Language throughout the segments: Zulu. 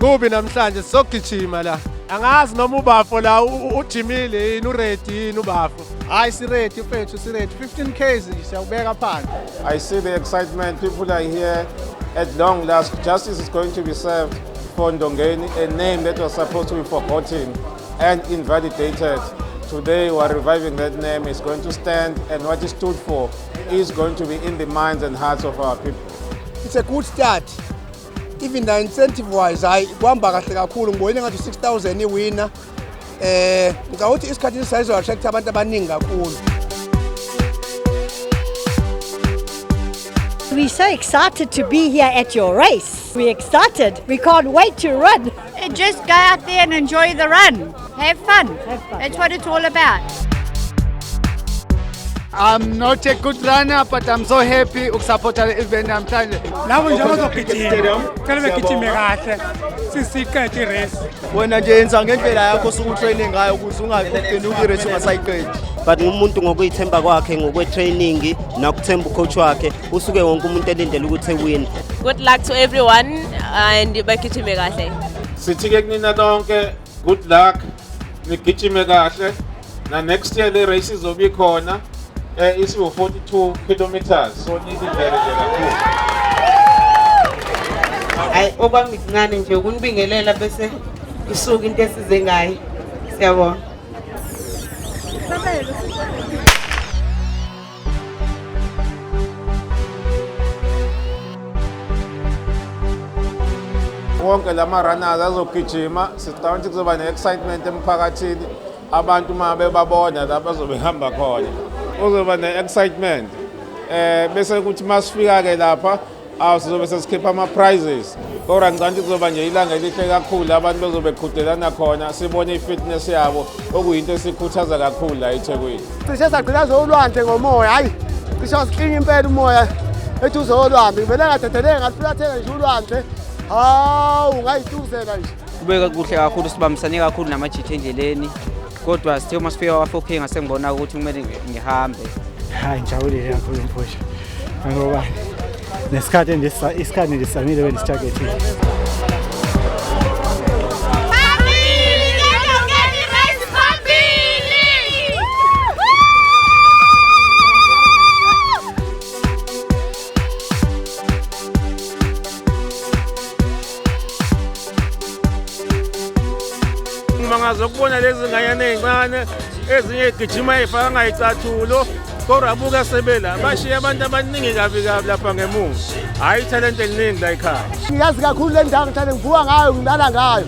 Kubi namhlanje sizogijima la. Angazi noma ubafo la ujimile yini, uready yini ubafo. Hayi, siready mfethu, siready. 15 Ks nje siyawubeka phansi. I see the excitement. People are here. At long last, justice is going to be served for Ndongeni, a name that was supposed to be forgotten and invalidated. Today, we are reviving that name. It's going to stand, and what it stood for is going to be in the minds and hearts of our people. It's a good start. Even the incentive wise, hayi, kuhamba kahle kakhulu. Ngibonile ngathi 6000 iwina. Ngicabanga ukuthi isikhathi sizayo attract abantu abaningi kakhulu. We're so excited to be here at your race. We're excited. We can't wait to run. Just go out there and enjoy the run. Have fun. Have fun, That's yeah. what it's all about. I'm not a good runner, but I'm so happy ukusupporta le event namhlanje. Labo nje abazogijima, cela begijime kahle, sisiqede irace. Wena nje yenza ngendlela yakho osuke utraine ngayo ukuze ungagcini ukirace ungasayiqedi. But ngumuntu ngokuyithemba kwakhe, ngokwe-training nakuthemba ucoach wakhe, usuke wonke umuntu elindele ukuthi ewin. Good luck to everyone and bagijime kahle. Sithi ke kunina lonke, good luck, nigijime kahle. Na next year le race izobe ikhona, isiwu 42 kilometers, so nilindele nje kakhulu. Hayi, okwami kuncane nje ukunibingelela bese isuka into esize ngayo. Siyabonga. Wonke lama runners azogijima, sicabanga ukuthi kuzoba ne-excitement emphakathini. Abantu uma bebabona la bazobe behamba khona, kuzoba ne-excitement. Bese kuthi masifika ke lapha, awu, sizobe sesikhipha ama-prizes. Kodwa ngicabanga ukuthi kuzoba nje ilanga elihle kakhulu, abantu bezobe beqhudelana khona, sibone i-fitness yabo, okuyinto esikhuthaza kakhulu la eThekwini. Cishe sagqilaza ulwandle ngomoya, hayi, cishe wasiklinya impela umoya eduze kolwandle. Ngivele ngadedeleka ngalifulathela nje ulwandle. Hawu, ngayituzela nje. Kubeka kuhle kakhulu, sibambisane kakhulu namajitha endleleni, kodwa sithe uma sifika kwa-4K ngase ngibona ukuthi kumele ngihambe. Hayi, ngijabulile kakhulu mfowethu ngoba nesikhathi isikhathi ndisamile bendisitargethile. Phambili ngeNdongeni race, phambili! Ngimangaza ukubona lezi nganyana ey'ncane, ezinye igijima ey'faka ngayicathulo, kodwa buka sebela bashiye abantu abaningi kabi kabi lapha ngemuva. Hhayi, ithalente eliningi la ekhaya. Ngiyazi kakhulu le ndawo, ngihlale ngivuka ngayo, ngilala ngayo.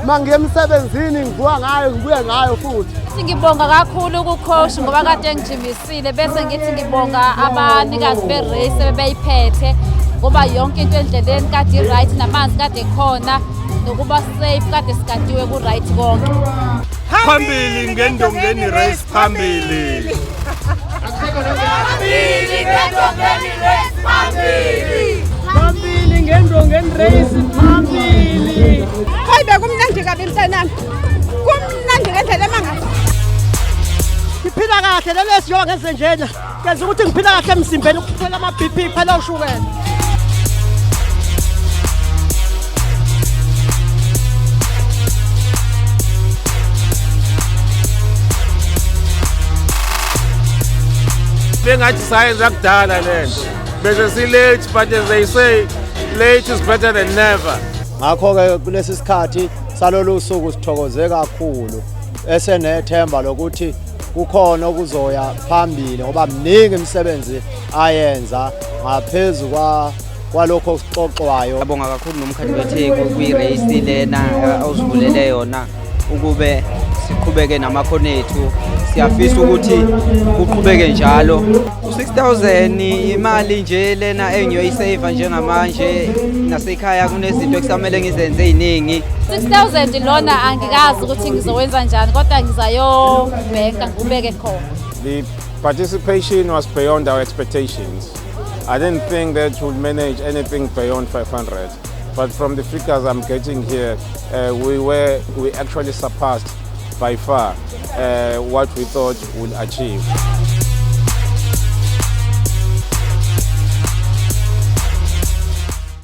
Uma ngiye emsebenzini ngivuka ngayo, ngibuye ngayo futhi. Ngibonga kakhulu ku-coach ngoba kade ngijimisile, bese ngithi ngibonga abanikazi be-race bebeyiphethe ngoba yonke into endleleni kade i-right, namanzi kade khona, nokuba safe kade sigadiwe ku-right konke. Phambili ngeNdongeni race, phambili. Phambili ngeNdongeni race, phambili! Phambili ngeNdongeni race, phambili. Hayi, bekumnandi kabi mntanami. Kumnandi ngendlela emangazi. Ngiphila kahle le lesi njengoba ngenze njena. Ngenza ukuthi ngiphila kahle emzimbeni, ukuphela ama-BP, kuphela ushukela. Bengathi sayenza kudala lento, bese si-late, but as they say, late is better than never. Ngakho-ke kulesi sikhathi salolu suku sithokoze kakhulu, esenethemba lokuthi kukhona okuzoya phambili ngoba mningi imisebenzi ayenza ngaphezu kwalokho okuxoxwayo. Ngiyabonga kakhulu nomkhandlu weTheku kwi-race lena awusivulele yona ukube siqhubeke namakhono ethu. Siyafisa ukuthi kuqhubeke njalo. U-6000 imali nje lena engiyoyiseva njengamanje, nasekhaya kunezinto ekusamele ngizenze ey'ningi. 6000 lona angikazi ukuthi ngizowenza njani, kodwa ngizayobhenka ngibeke khona. The participation was beyond our expectations. I didn't think that we'd manage anything beyond 500. But from the figures I'm getting here, we actually surpassed by far what we thought we'd achieve.